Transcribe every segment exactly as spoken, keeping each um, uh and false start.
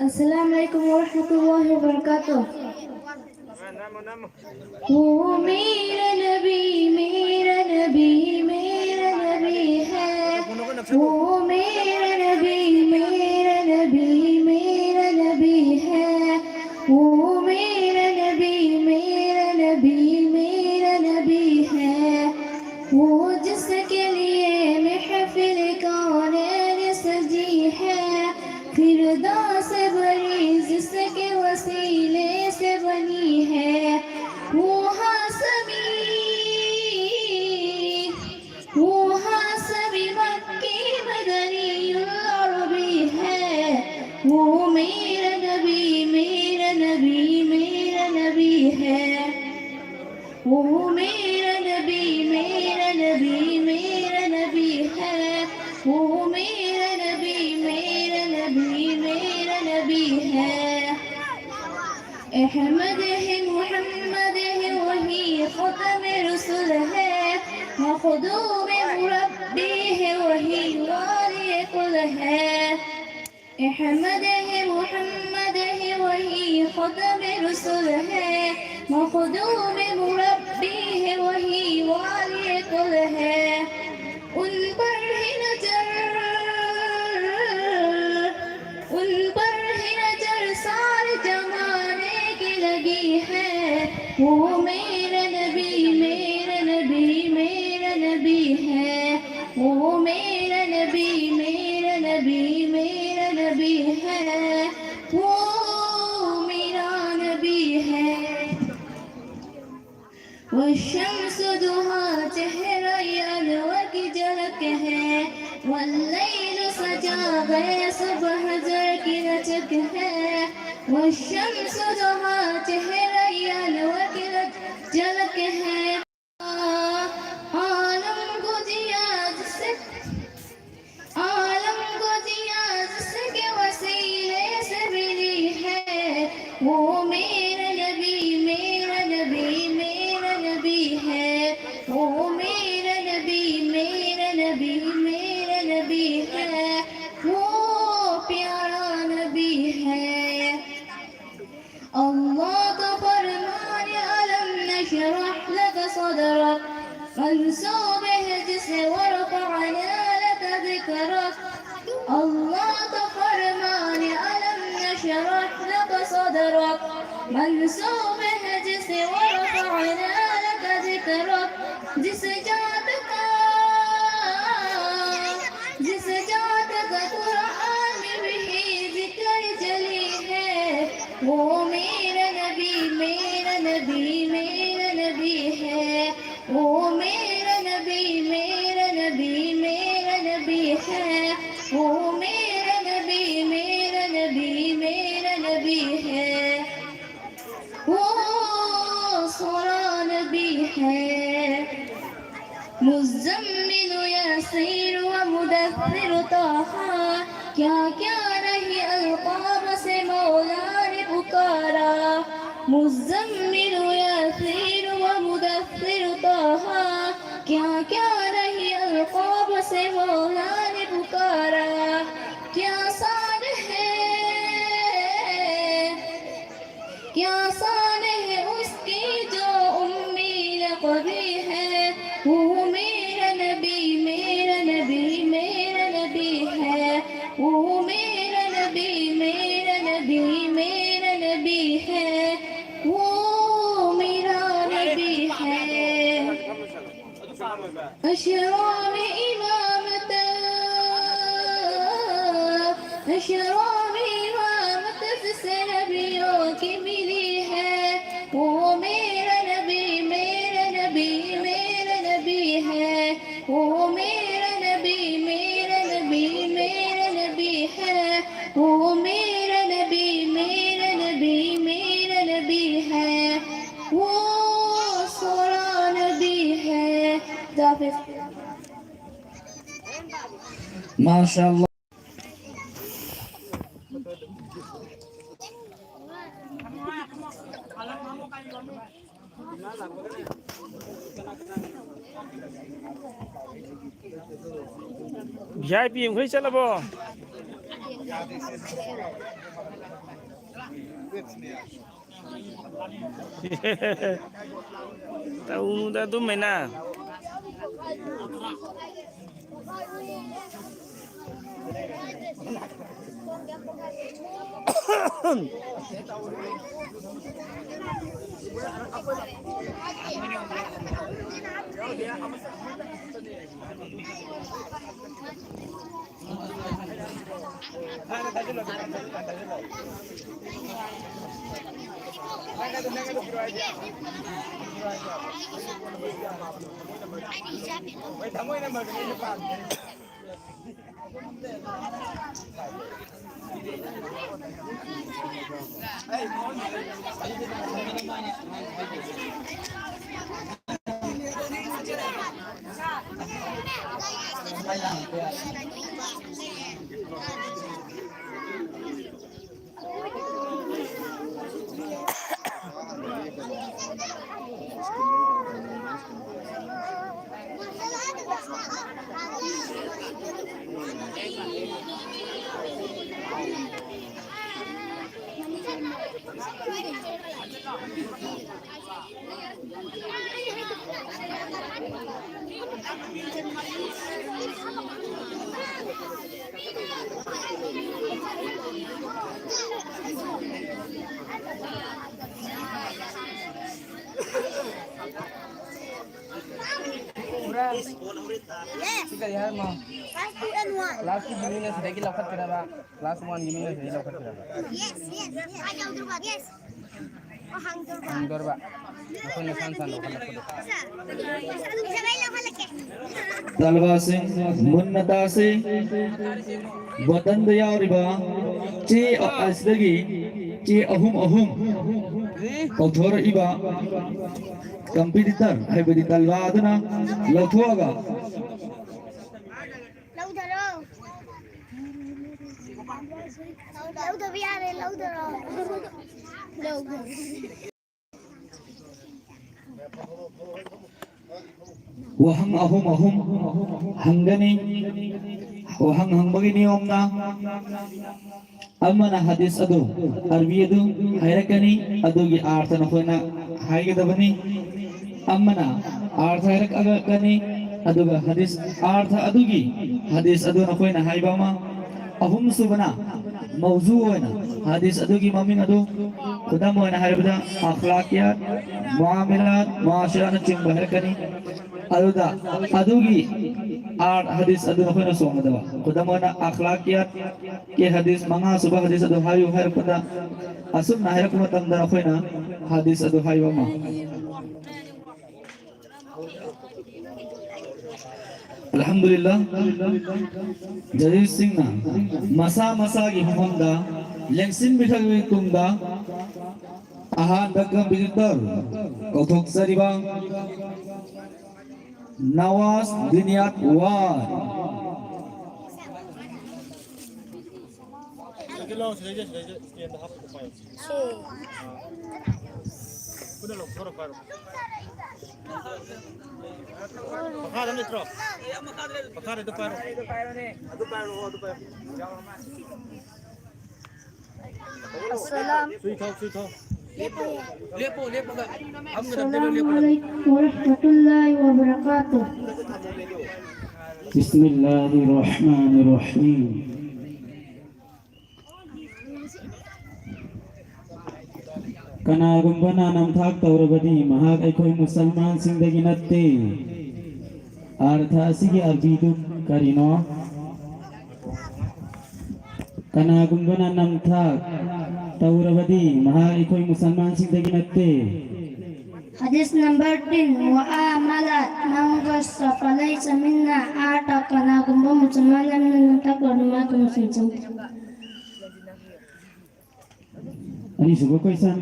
السلام عليكم ورحمة الله وبركاته. वो मेरा नबी, मेरा नबी, मेरा नबी है। वो मेरा नबी, मेरा नबी, मेरा नबी है। वो मेरा नबी, मेरा नबी, मेरा नबी है। वो जिसके लिए महफिल कौनैन सजी है, फिरदौस बड़ी जिसके वसीले से बनी है। वो हाशमी, वो हाशमी मक्की मदनी अरबी है। वो मेरा नबी, मेरा नबी, मेरा नबी है। वो मेरा नबी, मेरा नबी, मेरा नबी है। वो मेरा नबी, मेरा नबी, मेरा नबी है। अहमद है, मोहम्मद है, वही खत्म रसूल है। मखदूम मुरब्बी है, वही वाली कुल है। अहमद है, मोहम्मद है, वही खत्म रसूल है। मखदूम मुरब्बी है, वही वाली कुल है। उन पर ही नजर, उन पर ही नजर सारे जमाने की लगी है। वो मेरा नबी, मेरा नबी, मेरा नबी है। वो मेरा नबी, मेरा नबी, मेरा नबी है। वो मेरा नबी है। والشمس ضحاها چہرہ انور کی جھلک ہے۔ واللیل سجا گئے صبح زر کی لچک ہے۔ والشمس ضحاها چہرہ انور کی لچ-، جھلک ہے۔ عالم کو ضیا वो मेरा नबी, मेरा नबी, मेरा नबी है, वो प्यारा नबी है। अल्लाह का फरमान, अलम नशरह लक सदरक, मंसूब है जिसे, वरफअना लक जिक्रक। अल्लाह का फरमान, अलम नशरह लक सदरक, मंसूब है जिसे, वरफअना लक जिक्रक। जिस जात का, जिस जात का कुरान में भी जिक्र चली है, वो मेरा नबी, मेरा नबी, मेरा नबी है। वो मेरा नबी, मेरा नबी, मेरा नबी है। वो मेरा नबी, मेरा नबी, मेरा नबी है। वो सोना नबी है। मुज़म्मिल, यासीन व मुदस्सिर, ताहा, क्या क्या नहीं अलकाब से मौला ने पुकारा। मुज़म्मिल, यासीन व मुदस्सिर, ताहा, क्या क्या नहीं अलकाब से मौला ने पुकारा। क्या शान है, क्या शान है उसकी जो उम्मी लकबी है। वो मेरा नबी, मेरा नबी, मेरा नबी है। वो मेरा नबी, मेरा नबी, मेरा नबी है। वो मेरा नबी है। अशरा में इमामत, अशरा में इमामत जिसे नबियों की मिली है, वो मेरा नबी, मेरा नबी, मेरा नबी है। वो मेरा नबी, मेरा नबी, मेरा नबी है। वो मेरा नबी, मेरा नबी, मेरा नबी है। वो सोना नबी है। खुदा हाफिज। माशाल्लाह। ꯚꯤ ꯑꯥꯏ ꯄꯤ ꯃꯈꯩ ꯆꯠꯂꯕꯣ? ꯇꯧꯅꯨꯗ ꯑꯗꯨꯃꯥꯏꯅ꯫ ꯁꯤ ꯀꯔꯤ ꯍꯥꯏꯔꯝꯃꯣ? Class two ꯒꯤ ꯃꯤꯅ ꯁꯤꯗꯒꯤ ꯂꯧꯈꯠꯀꯗꯕ, class one ꯒꯤ ꯃꯤꯅ ꯁꯤꯗꯒꯤ ꯂꯧꯈꯠꯀꯗꯕ꯫ ꯍꯥꯡꯗꯣꯔꯕ꯫ ꯅꯈꯣꯏ ꯅꯁꯥ ꯅꯁꯥꯅ ꯂꯧꯈꯠꯂꯛꯄꯗꯣ꯫ ꯇꯥꯂꯕꯥꯁꯤꯡ ꯃꯨꯟꯅ ꯇꯥꯁꯤ꯫ ꯕꯣꯇꯟꯗ ꯌꯥꯎꯔꯤꯕ ꯆꯦ ꯑꯁꯤꯗꯒꯤ ꯆꯦ ꯑꯍꯨꯝ ꯑꯍꯨꯝ ꯀꯧꯊꯣꯔꯛꯏꯕ competitor ꯍꯥꯏꯕꯗꯤ ꯇꯜꯋꯥ ꯑꯗꯨꯅ ꯂꯧꯊꯣꯛꯑꯒ ꯂꯧꯊꯔꯣ꯫ ꯂꯧꯗꯕ ꯌꯥꯔꯦ, ꯂꯧꯊꯔꯣ꯫ ꯂꯧꯊꯔꯣ꯫ ꯋꯥꯍꯪ ꯑꯍꯨꯝ ꯑꯍꯨꯝ ꯍꯪꯒꯅꯤ꯫ ꯋꯥꯍꯪ ꯍꯪꯕꯒꯤ ꯅꯤꯌꯣꯝꯅ, ꯑꯃꯅ ꯍꯗꯤꯁ ꯑꯗꯨ, ꯑꯔꯕꯤ ꯑꯗꯨ ꯍꯥꯏꯔꯛꯀꯅꯤ, ꯑꯗꯨꯒꯤ ꯑꯥꯔꯊ ꯅꯈꯣꯏꯅ ꯍꯥꯏꯒꯗꯕꯅꯤ꯫ ꯑꯃꯅ ꯑꯥꯔꯊ ꯍꯥꯏꯔꯛꯀꯅꯤ, ꯑꯗꯨꯒ ꯍꯗꯤꯁ, ꯑꯥꯔꯊ ꯑꯗꯨꯒꯤ ꯍꯗꯤꯁ ꯑꯗꯨ ꯅꯈꯣꯏꯅ ꯍꯥꯏꯕ ꯑꯃ꯫ ꯑꯍꯨꯝꯁꯨꯕꯅ ꯃꯧꯖꯨ ꯑꯣꯏꯅ ꯍꯗꯤꯁ ꯑꯗꯨꯒꯤ ꯃꯃꯤꯡ ꯑꯗꯨ, ꯈꯨꯗꯝ ꯑꯣꯏꯅ ꯍꯥꯏꯔꯕꯗ, ꯑꯈ꯭ꯂꯥꯀꯤꯌꯥꯠ, ꯃꯨꯑꯥꯃꯤꯂꯥꯠ, ꯃꯨꯑꯥꯁꯤꯔꯥꯠꯅꯆꯤꯡꯕ ꯍꯥꯏꯔꯛꯀꯅꯤ꯫ ꯑꯗꯨꯗ ꯑꯗꯨꯒꯤ ꯑꯥꯔꯠ ꯍꯗꯤꯁ ꯑꯗꯨ ꯅꯈꯣꯏꯅ ꯁꯣꯡꯒꯗꯕ꯫ ꯈꯨꯗꯝ ꯑꯣꯏꯅ, ꯑꯈ꯭ꯂꯥꯀꯤꯌꯥꯠ ꯀꯤ ꯍꯗꯤꯁ, ꯃꯉꯥꯁꯨꯕ ꯍꯗꯤꯁ ꯑꯗꯨ ꯍꯥꯏꯌꯨ ꯍꯥꯏꯔꯛꯄꯗ, ꯑꯁꯨꯝꯅ ꯍꯥꯏꯔꯛꯄ ꯃꯇꯝꯗ ꯅꯈꯣꯏꯅ ꯍꯗꯤꯁ ꯑꯗꯨ ꯍꯥꯏꯌꯨ ꯑꯃ꯫ ꯑꯜꯍꯝꯗꯨꯂꯤꯜꯂꯥꯍ, ꯖꯖꯦꯁꯁꯤꯡꯅ ꯃꯁꯥ ꯃꯁꯥꯒꯤ ꯃꯐꯝꯗ ꯂꯦꯡꯁꯤꯟꯕꯤꯈ꯭ꯔꯕ ꯇꯨꯡꯗ, ꯑꯍꯥꯟꯕ ꯀꯝꯄꯤꯇꯤꯇꯔ ꯀꯧꯊꯣꯛꯆꯔꯤꯕ ꯅꯋꯥꯖ ꯗꯤꯅꯤꯌꯥꯠ ꯋꯥꯟ꯫ ꯃꯈꯥꯗ ꯂꯩꯇ꯭ꯔꯣ? ꯃꯈꯥꯗ ꯑꯗꯨ ꯄꯥꯏꯔꯣ꯫ ꯑꯗꯨ ꯄꯥꯏꯔꯣ, ꯑꯗꯨ ꯄꯥꯏꯔꯣ꯫ ꯑꯁꯂꯥꯝ꯫ ꯁꯨꯏ ꯊꯥꯎ, ꯁꯨꯏ ꯊꯥꯎ꯫ ꯂꯦꯞꯄꯣ, ꯂꯦꯞꯄꯒ꯫ ꯑꯁꯂꯥꯃꯨ ꯑꯂꯥꯏꯀꯨꯝ ꯋꯔꯍꯃꯇꯨꯜꯂꯥꯍꯤ ꯋꯕꯔꯀꯥꯇꯨꯍ꯫ ꯕꯤꯁꯃꯤꯜꯂꯥꯍꯤꯔ ꯔꯍꯃꯥꯅꯤꯔ ꯔꯍꯤꯝ꯫ ꯀꯅꯥꯒꯨꯝꯕꯅ ꯅꯝꯊꯥꯛ ꯇꯧꯔꯕꯗꯤ ꯃꯍꯥꯛ ꯑꯩꯈꯣꯏ ꯃꯨꯁꯜꯃꯥꯟꯁꯤꯡꯗꯒꯤ ꯅꯠꯇꯦ꯫ ꯑꯥꯔꯊ ꯑꯁꯤꯒꯤ ꯑꯔꯕꯤꯗꯨ ꯀꯔꯤꯅꯣ? ꯀꯅꯥꯒꯨꯝꯕꯅ ꯅꯝꯊꯥꯛ ꯇꯧꯔꯕꯗꯤ ꯃꯍꯥꯛ ꯑꯩꯈꯣꯏ ꯃꯨꯁꯜꯃꯥꯟꯁꯤꯡꯗꯒꯤ ꯅꯠꯇꯦ꯫ ꯍꯗꯤꯁ ꯅꯝꯕꯔ ꯇꯦꯟ, ꯃꯨꯑꯥꯃꯂꯥꯠ, ꯃꯟ ꯒꯁꯁ ꯐꯂꯩꯁ ꯃꯤꯟꯅꯥ, ꯑꯥꯔꯊ, ꯀꯅꯥꯒꯨꯝꯕ ꯃꯨꯁꯜꯃꯥꯟ ꯑꯃꯅ ꯅꯝꯊꯥꯛ ꯇꯧꯔꯕꯗꯤ ꯃꯍꯥꯛ ꯑꯩꯈꯣꯏ ꯃꯨꯁꯜꯃꯥꯟ ꯑꯅꯤꯁꯨꯕ ꯀꯣꯏꯁꯟ,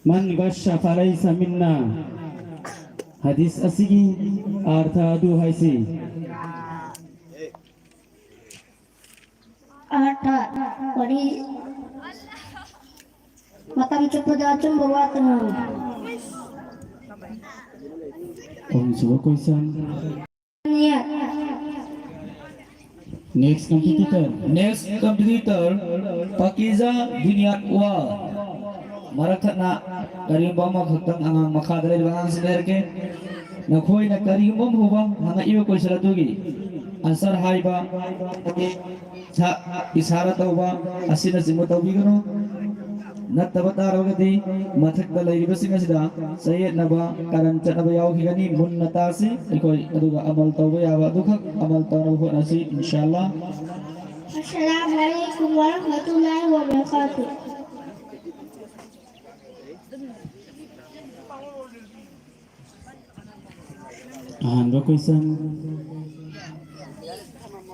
ꯃꯟ ꯒꯁꯁ ꯐꯂꯩꯁ ꯃꯤꯟꯅꯥ꯫ ꯍꯗꯤꯁ ꯑꯁꯤꯒꯤ ꯑꯥꯔꯊ ꯑꯗꯨ ꯍꯥꯏꯁꯤ꯫ ꯑꯥꯔꯊ, ꯋꯥꯔꯤ, ꯃꯇꯝ ꯆꯨꯞꯄꯗ ꯑꯆꯨꯝꯕ ꯋꯥꯇ ꯉꯥꯡꯉꯨ꯫ ꯑꯍꯨꯝꯁꯨꯕ question. Next competitor. Next competitor, Pakiza Duniat Wa. ꯃꯔꯛ ꯊꯠꯅ ꯀꯔꯤꯒꯨꯝꯕ ꯑꯃꯈꯛꯇꯪ ꯑꯉꯥꯡ ꯃꯈꯥꯗ ꯂꯩꯔꯤꯕ ꯑꯉꯥꯡꯁꯤꯡꯗ ꯍꯥꯏꯔꯛꯀꯦ꯫ ꯅꯈꯣꯏꯅ ꯀꯔꯤꯒꯨꯝꯕ ꯑꯃ ꯐꯥꯎꯕ ꯍꯪꯉꯛꯏꯕ question ꯑꯗꯨꯒꯤ answer ꯍꯥꯏꯕ, ꯏꯁꯥ-, ꯏꯁꯥꯔꯥ ꯇꯧꯕ ꯑꯁꯤꯅꯆꯤꯡꯕ ꯇꯧꯕꯤꯒꯅꯨ꯫ ꯅꯠꯇꯕ ꯇꯥꯔꯒꯗꯤ ꯃꯊꯛꯇ ꯂꯩꯔꯤꯕꯁꯤꯡ ꯑꯁꯤꯗ ꯆꯌꯦꯠꯅꯕ, ꯀꯥꯔꯟ ꯆꯠꯅꯕ ꯌꯥꯎꯈꯤꯒꯅꯤ꯫ ꯃꯨꯟꯅ ꯇꯥꯁꯤ ꯑꯩꯈꯣꯏ, ꯑꯗꯨꯒ ꯑꯃꯜ ꯇꯧꯕ ꯌꯥꯕ ꯑꯗꯨꯈꯛ ꯑꯃꯜ ꯇꯧꯅꯕ ꯍꯣꯠꯅꯁꯤ, ꯏꯟꯁꯥ ꯑꯜꯂꯥ꯫ السلام عليكم ورحمة الله وبركاته. ꯑꯍꯥꯟꯕ question.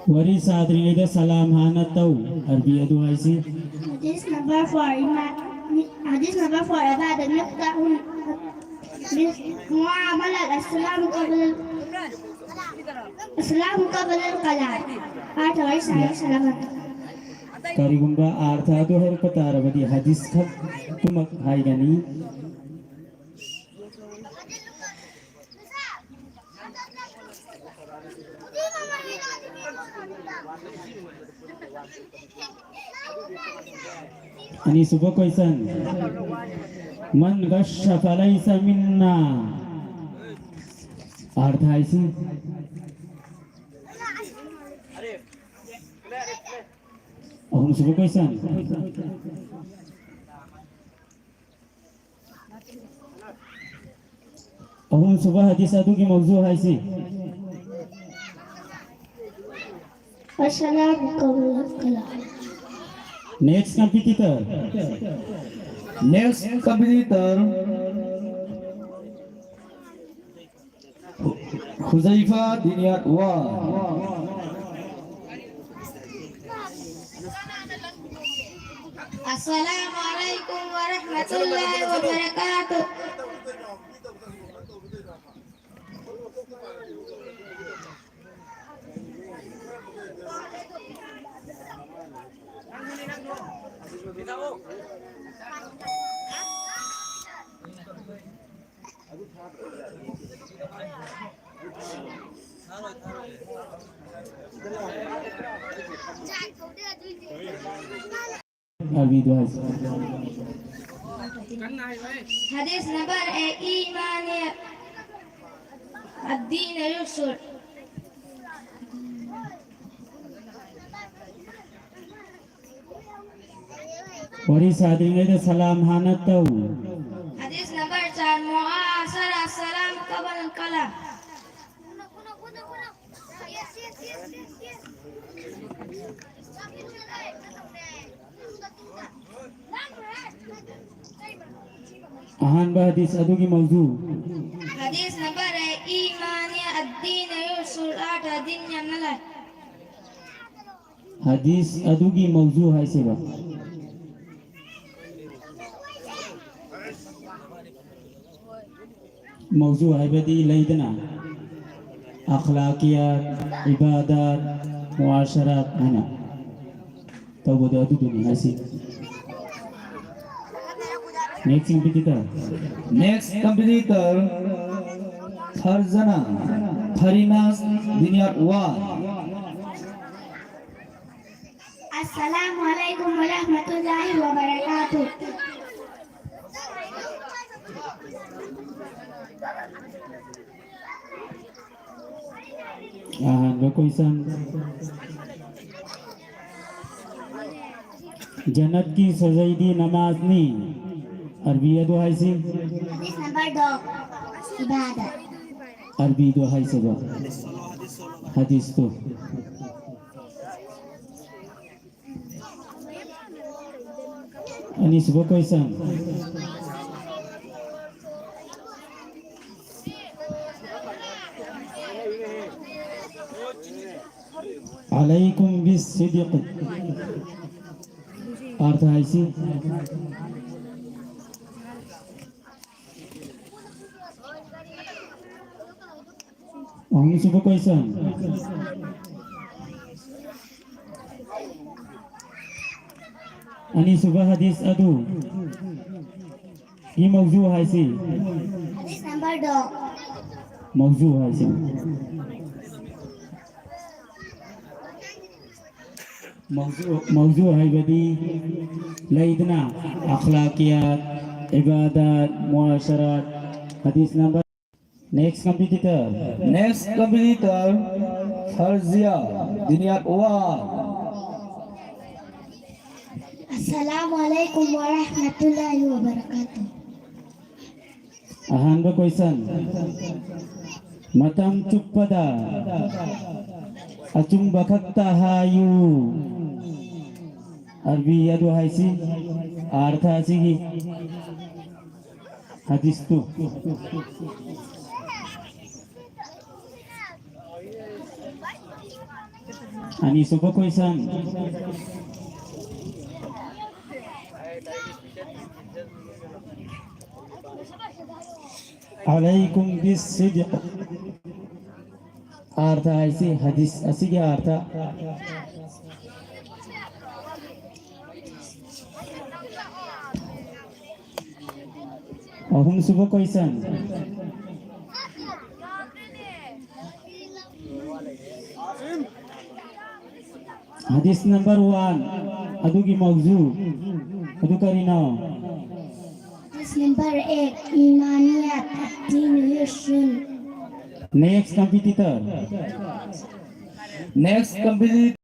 ꯋꯥꯔꯤ ꯁꯥꯗ꯭ꯔꯤꯉꯩꯗ ꯁꯂꯥꯝ ꯍꯥꯟꯅ ꯇꯧ꯫ ꯑꯔꯕꯤ ꯑꯗꯨ ꯍꯥꯏꯁꯤ꯫ Hadith number four, Ima-, hadith number four, Ibad al-Miqda-, Muamalat al-Salam qabla, al-Salam qabla al-Kalam. Artha wa isa, salam. ꯀꯔꯤꯒꯨꯝꯕ ꯑꯥꯔꯊ ꯑꯗꯨ ꯍꯥꯏꯔꯛꯄ ꯇꯥꯔꯕꯗꯤ ꯍꯗꯤꯁ ꯈꯛꯇꯃꯛ ꯍꯥꯏꯒꯅꯤ꯫ ꯑꯅꯤꯁꯨꯕ question. من غش فليس منا. ꯑꯥꯔꯊ ꯍꯥꯏꯁꯤ꯫ ꯑꯍꯨꯝꯁꯨꯕ question. ꯑꯍꯨꯝꯁꯨꯕ ꯍꯗꯤꯁ ꯑꯗꯨꯒꯤ ꯃꯧꯖꯨ ꯍꯥꯏꯁꯤ꯫ السلام قبل الكلام. Next competitor. Next competitor. Huzaifa Duniat Wa. السلام عليكم ورحمة الله وبركاته. ꯑꯔꯕꯤꯗꯨ ꯍꯥꯏꯁꯤ꯫ ꯍꯗꯤꯁ ꯅꯝꯕꯔ ꯑꯦ, ꯏꯃꯥꯅꯤ ꯑꯗꯗꯤꯅ ꯌꯨꯁꯨꯜ꯫ ꯋꯥꯔꯤ ꯁꯥꯗ꯭ꯔꯤꯉꯩꯗ ꯁꯂꯥꯝ ꯍꯥꯟꯅ ꯇꯧ꯫ ꯍꯗꯤꯁ ꯅꯝꯕꯔ ꯆꯥꯔ, ꯃꯨꯑꯥꯁꯔꯥ ꯁꯂꯥꯝ ꯀꯕꯜ ꯀꯂꯥꯝ꯫ ꯑꯍꯥꯟꯕ ꯍꯗꯤꯁ ꯑꯗꯨꯒꯤ ꯃꯧꯖꯨ꯫ ꯍꯗꯤꯁ ꯅꯝꯕꯔ ꯑꯦ, ꯏꯃꯥꯅꯤ ꯑꯗꯗꯤꯅ ꯌꯨꯁꯨꯜ, ꯑꯥꯔꯊ ꯑꯗꯤꯟ ꯌꯥꯝꯅ ꯂꯩ꯫ ꯍꯗꯤꯁ ꯑꯗꯨꯒꯤ ꯃꯧꯖꯨ ꯍꯥꯏꯁꯦꯕ꯫ ꯃꯧꯖꯨ ꯍꯥꯏꯕꯗꯤ ꯂꯩꯗꯅ, ꯑꯈ꯭ꯂꯥꯀꯤꯌꯥꯠ, ꯏꯕꯥꯗꯥꯠ, ꯃꯨꯑꯥꯁꯔꯥꯠ ꯍꯥꯏꯅ ꯇꯧꯕꯗꯣ ꯑꯗꯨꯗꯨꯅꯤ ꯍꯥꯏꯁꯤ꯫ Next competitor. Next competitor, Farzana, Farinas, Dinyar Wa. Assalamu alaikum warahmatullahi wabarakatuh. ꯑꯍꯥꯟꯕ question. ꯖꯟꯅꯠꯀꯤ ꯁꯖꯩꯗꯤ ꯅꯃꯥꯖꯅꯤ꯫ ꯑꯔꯕꯤ ꯑꯗꯨ ꯍꯥꯏꯁꯤ꯫ ꯍꯗꯤꯁ ꯅꯝꯕꯔ ꯗꯣ, ꯏꯕꯥꯗꯠ꯫ ꯑꯔꯕꯤꯗꯨ ꯍꯥꯏꯁꯤꯕ꯫ ꯍꯗꯤꯁꯇꯨ꯫ ꯑꯅꯤꯁꯨꯕ question. ꯑꯂꯩꯀꯨꯝ ꯕꯤꯁ ꯁꯤꯗꯤꯛ. ꯑꯥꯔꯊ ꯍꯥꯏꯁꯤ꯫ ꯑꯍꯨꯝꯁꯨꯕ question. ꯑꯅꯤꯁꯨꯕ ꯍꯗꯤꯁ ꯑꯗꯨ ꯒꯤ ꯃꯧꯖꯨ ꯍꯥꯏꯁꯤ꯫ ꯍꯗꯤꯁ ꯅꯝꯕꯔ ꯗꯣ꯫ ꯃꯧꯖꯨ ꯍꯥꯏꯁꯤ꯫ ꯃꯧꯖꯨ ꯍꯥꯏꯕꯗꯤ ꯂꯩꯗꯅ, ꯑꯈ꯭ꯂꯥꯀꯤꯌꯥꯠ, ꯏꯕꯥꯗꯥꯠ, ꯃꯨꯑꯥꯁꯔꯥꯠ꯫ ꯍꯗꯤꯁ number. Next competitor. Next competitor, Farzia, Dunia One. Assalamu alaikum warahmatullahi wabarakatuh. ꯑꯍꯥꯟꯕ question. ꯃꯇꯝ ꯆꯨꯞꯄꯗ ꯑꯆꯨꯝꯕ ꯈꯛꯇ ꯍꯥꯏꯌꯨ꯫ ꯑꯔꯕꯤ ꯑꯗꯨ ꯍꯥꯏꯁꯤ, ꯑꯥꯔꯊ ꯑꯁꯤꯒꯤ ꯍꯗꯤꯁꯇꯨ꯫ ꯑꯅꯤꯁꯨꯕ question. عليكم بالصدق. ꯑꯥꯔꯊ ꯍꯥꯏꯁꯤ, ꯍꯗꯤꯁ ꯑꯁꯤꯒꯤ ꯑꯥꯔꯊ꯫ ꯑꯍꯨꯝꯁꯨꯕ question. ꯍꯗꯤꯁ ꯅꯝꯕꯔ ꯋꯥꯟ ꯑꯗꯨꯒꯤ ꯃꯧꯖꯨ ꯑꯗꯨ ꯀꯔꯤꯅꯣ? Hadith number eight, Imaniyat, الدين يسر. Next competitor. Next competitor.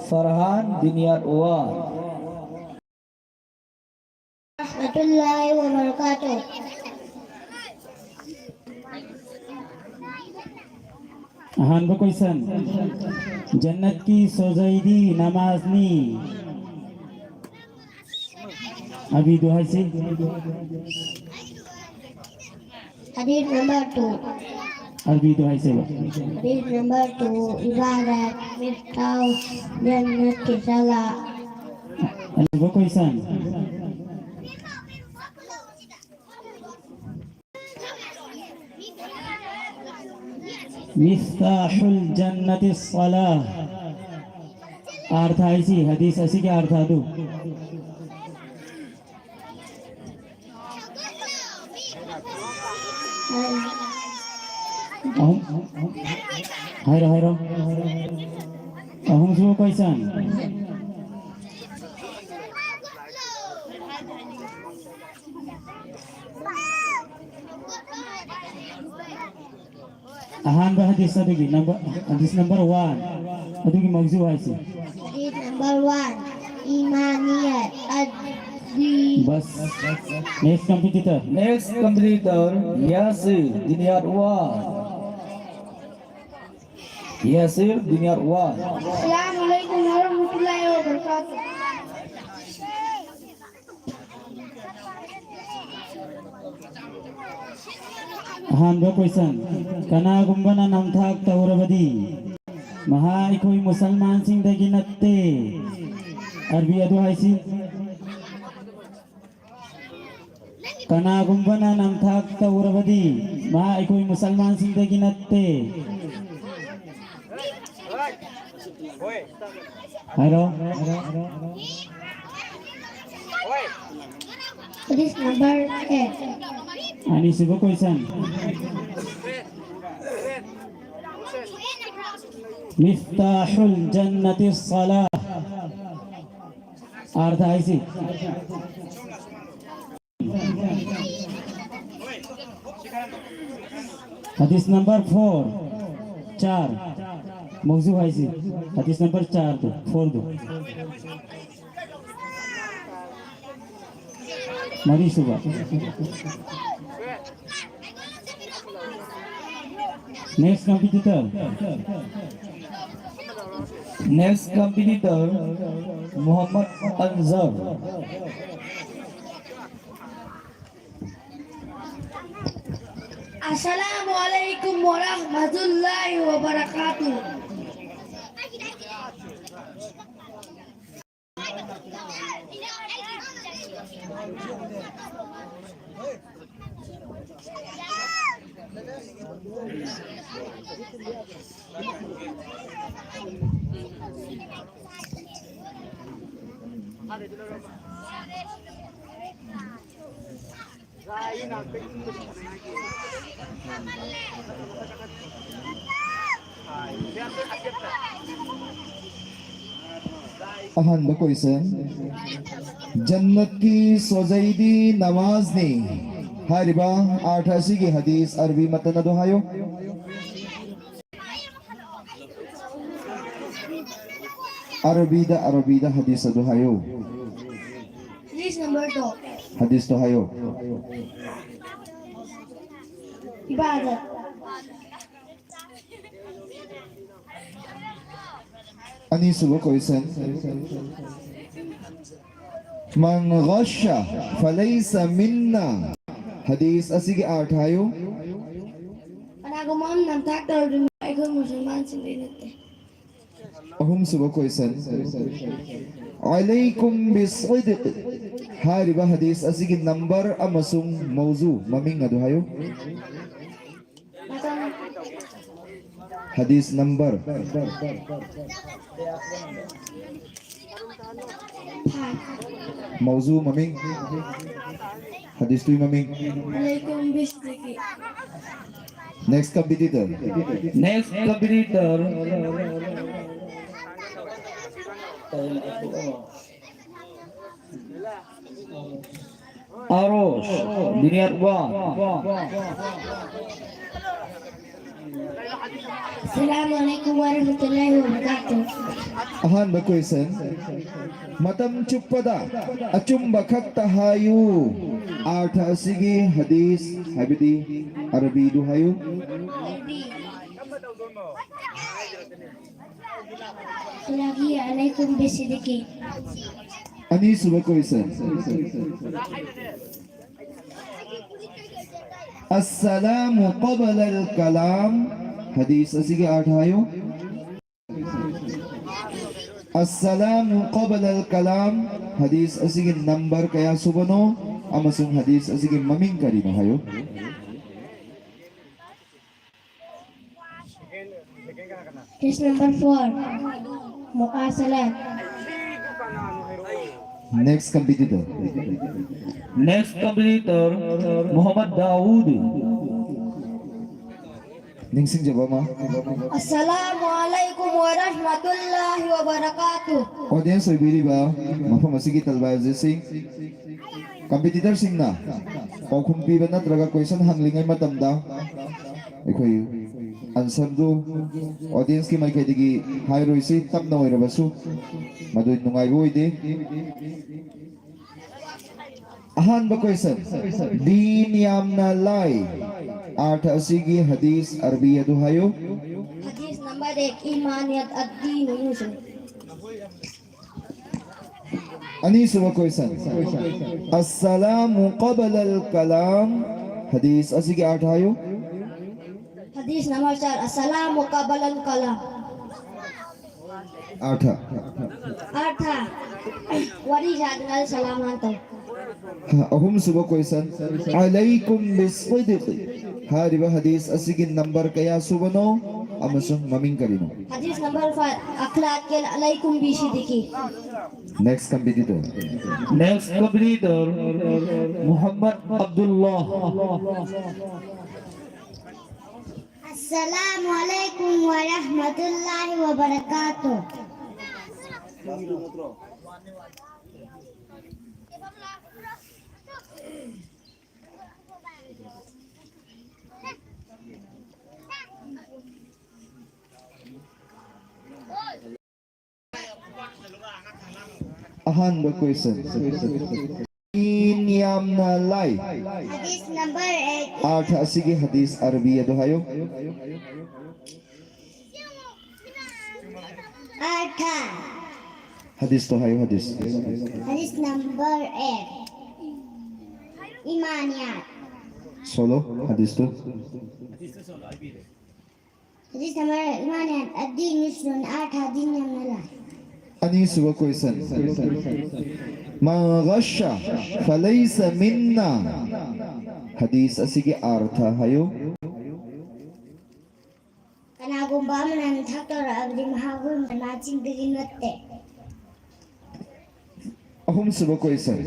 Farhan, Dunia One. ورحمة الله وبركاته. ꯑꯍꯥꯟꯕ question. ꯖꯟꯅꯠꯀꯤ ꯁꯣꯖꯩꯗꯤ ꯅꯃꯥꯖꯅꯤ꯫ ꯑꯕꯤꯗꯨ ꯍꯥꯏꯁꯤ꯫ Hadith number two. ꯑꯔꯕꯤꯗꯨ ꯍꯥꯏꯁꯦꯕ꯫ Hadith number two, Ibadat, Miftah, Jannat, Salah. ꯑꯅꯧꯕ question. مفتاح الجنة الصلاة. ꯑꯥꯔꯊ ꯍꯥꯏꯁꯤ, ꯍꯗꯤꯁ ꯑꯁꯤꯒꯤ ꯑꯥꯔꯊ ꯑꯗꯨ꯫ ꯑꯍꯨꯝ꯫ ꯍꯥꯏꯔꯣ, ꯍꯥꯏꯔꯣ꯫ ꯑꯍꯨꯝꯁꯨꯕ question꯫ ꯑꯍꯥꯟꯕ ꯍꯗꯤꯁ ꯑꯗꯨꯒꯤ number, ꯍꯗꯤꯁ number one ꯑꯗꯨꯒꯤ ꯃꯧꯖꯨ ꯍꯥꯏꯁꯦ꯫ Hadith number one, Imaniyat ad-din. Bas. Next competitor. Next competitor, Yasir, Diniyat one. Yasir, Diniyat one. Assalamu alaikum warahmatullahi wabarakatuh. ꯑꯍꯥꯟꯕ question, ꯀꯅꯥꯒꯨꯝꯕꯅ ꯅꯝꯊꯥꯛ ꯇꯧꯔꯕꯗꯤ ꯃꯍꯥꯛ ꯑꯩꯈꯣꯏ ꯃꯨꯁꯜꯃꯥꯟꯁꯤꯡꯗꯒꯤ ꯅꯠꯇꯦ꯫ ꯑꯔꯕꯤ ꯑꯗꯨ ꯍꯥꯏꯁꯤ꯫ ꯀꯅꯥꯒꯨꯝꯕꯅ ꯅꯝꯊꯥꯛ ꯇꯧꯔꯕꯗꯤ ꯃꯍꯥꯛ ꯑꯩꯈꯣꯏ ꯃꯨꯁꯜꯃꯥꯟꯁꯤꯡꯗꯒꯤ ꯅꯠꯇꯦ꯫ ꯍꯥꯏꯔꯣ꯫ Hadith number eight. ꯑꯅꯤꯁꯨꯕ question. ꯃꯤꯐꯇꯥꯍꯨꯜ ꯖꯟꯅꯇꯤ ꯁꯂꯥ꯫ ꯑꯥꯔꯊ ꯍꯥꯏꯁꯤ꯫ ꯍꯗꯤꯁ number four, ꯆꯥꯔ꯫ ꯃꯧꯖꯨ ꯍꯥꯏꯁꯤ꯫ ꯍꯗꯤꯁ number ꯆꯥꯔꯗꯨ, fourꯗꯨ꯫ ꯃꯔꯤꯁꯨꯕ꯫ Next competitor. Next competitor, Muhammad Anzar. Assalamu alaikum warahmatullahi wabarakatuh. ꯑꯍꯥꯟꯕ question, "ꯖꯟꯅꯠꯀꯤ ꯁꯣꯖꯩꯗꯤ ꯅꯃꯥꯖꯅꯤ" ꯍꯥꯏꯔꯤꯕ ꯑꯥꯔꯊ ꯑꯁꯤꯒꯤ ꯍꯗꯤꯁ ꯑꯔꯕꯤ ꯃꯇꯟ ꯑꯗꯨ ꯍꯥꯏꯌꯨ꯫ ꯑꯔꯕꯤꯗ, ꯑꯔꯕꯤꯗ ꯍꯗꯤꯁ ꯑꯗꯨ ꯍꯥꯏꯌꯨ꯫ Please number two. ꯍꯗꯤꯁꯇꯣ ꯍꯥꯏꯌꯨ꯫ Ibadat. ꯑꯅꯤꯁꯨꯕ question, "ꯃꯟ ꯒꯁ ꯐꯂꯩꯁ ꯃꯤꯟꯅ" ꯍꯗꯤꯁ ꯑꯁꯤꯒꯤ ꯑꯥꯔꯊ ꯍꯥꯏꯌꯨ꯫ ꯀꯅꯥꯒꯨꯝꯕ ꯑꯃ ꯅꯝꯊꯥꯛ ꯇꯧꯔꯗꯨꯅ ꯑꯩꯈꯣꯏ ꯃꯨꯁꯜꯃꯥꯟꯁꯤꯡꯗꯤ ꯅꯠꯇꯦ꯫ ꯑꯍꯨꯝꯁꯨꯕ question, "ꯑꯂꯩꯀꯨꯝ ꯕꯤꯁꯤꯗꯤꯛ" ꯍꯥꯏꯔꯤꯕ ꯍꯗꯤꯁ ꯑꯁꯤꯒꯤ ꯅꯝꯕꯔ ꯑꯃꯁꯨꯡ ꯃꯧꯖꯨ, ꯃꯃꯤꯡ ꯑꯗꯨ ꯍꯥꯏꯌꯨ꯫ ꯃꯇꯝ ꯍꯗꯤꯁ ꯅꯝꯕꯔ꯫ five. ꯃꯧꯖꯨ, ꯃꯃꯤꯡ꯫ ꯍꯗꯤꯁꯇꯨꯒꯤ ꯃꯃꯤꯡ꯫ ꯑꯂꯩꯀꯨꯝ ꯕꯤꯁꯤꯗꯤꯛ. Next competitor. Next competitor. Aros, Junior one. Assalamu alaikum warahmatullahi wabarakatuh. ꯑꯍꯥꯟꯕ question, "ꯃꯇꯝ ꯆꯨꯞꯄꯗ ꯑꯆꯨꯝꯕ ꯈꯛꯇ ꯍꯥꯏꯌꯨ" ꯑꯥꯔꯊ ꯑꯁꯤꯒꯤ ꯍꯗꯤꯁ, ꯍꯥꯏꯕꯗꯤ ꯑꯔꯕꯤꯗꯨ ꯍꯥꯏꯌꯨ꯫ Lagi alaikum bisidiki. ꯑꯅꯤꯁꯨꯕ question, "ꯑꯁꯁꯂꯥꯃꯨ ꯀꯕꯂꯜ ꯀꯂꯥꯝ" ꯍꯗꯤꯁ ꯑꯁꯤꯒꯤ ꯑꯥꯔꯊ ꯍꯥꯏꯌꯨ꯫ "ꯑꯁꯁꯂꯥꯃꯨ ꯀꯕꯂꯜ ꯀꯂꯥꯝ" ꯍꯗꯤꯁ ꯑꯁꯤꯒꯤ ꯅꯝꯕꯔ ꯀꯌꯥ ꯁꯨꯕꯅꯣ ꯑꯃꯁꯨꯡ ꯍꯗꯤꯁ ꯑꯁꯤꯒꯤ ꯃꯃꯤꯡ ꯀꯔꯤꯅꯣ ꯍꯥꯏꯌꯨ꯫ Case number four. Mukasalat. Next competitor. Next competitor, Muhammad Dawood. ꯅꯤꯡꯁꯤꯡꯖꯕ ꯑꯃ꯫ Assalamu alaikum wa rahmatullahi wa barakatuh. Audience ꯑꯣꯏꯕꯤꯔꯤꯕ ꯃꯐꯝ ꯑꯁꯤꯒꯤ ꯇꯜꯕꯥꯖꯤꯁꯤꯡ, competitorꯁꯤꯡꯅ ꯄꯥꯎꯈꯨꯝ ꯄꯤꯕ ꯅꯠꯇ꯭ꯔꯒ question ꯍꯪꯂꯤꯉꯩ ꯃꯇꯝꯗ ꯑꯩꯈꯣꯏ answerꯗꯨ audienceꯀꯤ ꯃꯥꯏꯀꯩꯗꯒꯤ ꯍꯥꯏꯔꯣꯏꯁꯤ, ꯇꯞꯅ ꯑꯣꯏꯔꯕꯁꯨ ꯃꯗꯨ ꯅꯨꯡꯉꯥꯏꯕ ꯑꯣꯏꯗꯦ꯫ ꯑꯍꯥꯟꯕ question, ꯗꯤꯟ ꯌꯥꯝꯅ ꯂꯥꯏ ꯑꯥꯔꯊ ꯑꯁꯤꯒꯤ ꯍꯗꯤꯁ ꯑꯔꯕꯤ ꯑꯗꯨ ꯍꯥꯏꯌꯨ꯫ Hadith number eight, Imaniyat ad-din yusr. ꯑꯅꯤꯁꯨꯕ question, السلام قبل الكلام ꯍꯗꯤꯁ ꯑꯁꯤꯒꯤ ꯑꯥꯔꯊ ꯍꯥꯏꯌꯨ꯫ Hadith number four, Assalamu qabla al-kalam. ꯑꯥꯔꯊ꯫ Artha, wari jadnal salam anto. ꯑꯍꯨꯝꯁꯨꯕ question, عليكم بالصدق ꯍꯥꯏꯔꯤꯕ ꯍꯗꯤꯁ ꯑꯁꯤꯒꯤ number ꯀꯌꯥ ꯁꯨꯕꯅꯣ ꯑꯃꯁꯨꯡ ꯃꯃꯤꯡ ꯀꯔꯤꯅꯣ? Hadith number five, Akhlaq al alaikum bi sidiki. Next competitor. Next competitor, Muhammad Abdullah. Assalamu alaikum wa rahmatullahi wa barakatuh. ꯑꯍꯥꯟꯕ question, ꯗꯤꯟ ꯌꯥꯝꯅ ꯂꯥꯏ Hadith number eight. ꯑꯥꯔꯊ ꯑꯁꯤꯒꯤ ꯍꯗꯤꯁ ꯑꯔꯕꯤ ꯑꯗꯨ ꯍꯥꯏꯌꯨ꯫ Artha. ꯍꯗꯤꯁꯇꯣ ꯍꯥꯏꯌꯨ, ꯍꯗꯤꯁ꯫ Hadith number eight, Imaniyat. ꯁꯣꯂꯣ ꯍꯗꯤꯁꯇꯨ꯫ Hadith number Imaniyat, ad-din yusrun, artha, ꯗꯤꯟ ꯌꯥꯝꯅ ꯂꯥꯏ꯫ ꯑꯅꯤꯁꯨꯕ question, من غش فليس منا ꯍꯗꯤꯁ ꯑꯁꯤꯒꯤ ꯑꯥꯔꯊ ꯍꯥꯏꯌꯨ꯫ ꯀꯅꯥꯒꯨꯝꯕ ꯑꯃꯅ ꯅꯊꯥꯛ ꯇꯧꯔꯛꯑꯕꯗꯤ ꯃꯍꯥꯛ ꯑꯩꯈꯣꯏ ꯃꯆꯤꯟꯗꯒꯤ ꯅꯠꯇꯦ꯫ ꯑꯍꯨꯝꯁꯨꯕ question.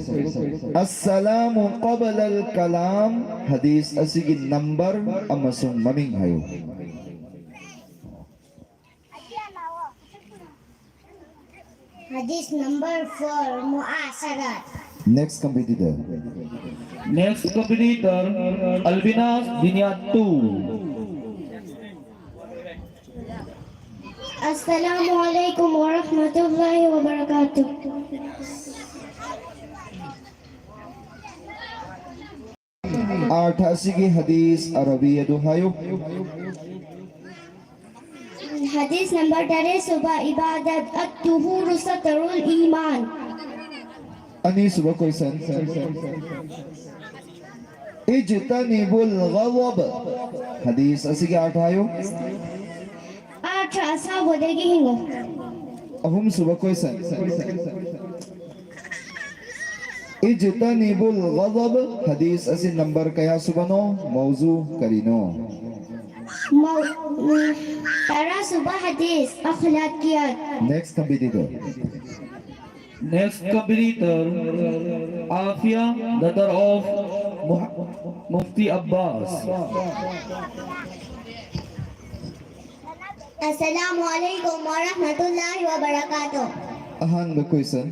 As-salamu qabla al-kalam, hadith ꯑꯁꯤꯒꯤ number ꯑꯃꯁꯨꯡ ꯃꯃꯤꯡ ꯍꯥꯏꯌꯨ. Hadith number four, Mu'asharat. Next competitor. Next competitor, Albinas Dinyat two. Assalamu alaikum wa rahmatullahi wa barakatuh. ꯑꯥꯔꯊ ꯑꯁꯤꯒꯤ ꯍꯗꯤꯁ ꯑꯔꯕꯤ ꯑꯗꯨ ꯍꯥꯏꯌꯨ꯫ Hadith number ꯇꯔꯦꯠ ꯁꯨꯕ, Ibadat at-tuhuru satrul iman. ꯑꯅꯤꯁꯨꯕ question. ꯏꯖꯇꯅꯤꯕꯨꯜ ꯒꯗꯕ. ꯍꯗꯤꯁ ꯑꯁꯤꯒꯤ ꯑꯥꯔꯊ ꯍꯥꯏꯌꯨ꯫ ꯑꯥꯔꯊ ꯑꯁꯥꯎꯕꯗꯒꯤ ꯍꯤꯡꯉꯨ꯫ ꯑꯍꯨꯝꯁꯨꯕ question. ꯏꯖꯇꯅꯤꯕꯨꯜ ꯒꯗꯕ. ꯍꯗꯤꯁ ꯑꯁꯤ number ꯀꯌꯥ ꯁꯨꯕꯅꯣ? ꯃꯧꯖꯨ ꯀꯔꯤꯅꯣ? ꯃꯧ- ꯎꯝ, ꯇꯔꯥ ꯁꯨꯕ hadith, Akhlaqiyat. Next competitor. Next competitor, Afia, daughter of Muh- Mufti Abbas. Assalamu alaikum wa rahmatullahi wa barakatuh. ꯑꯍꯥꯟꯕ question.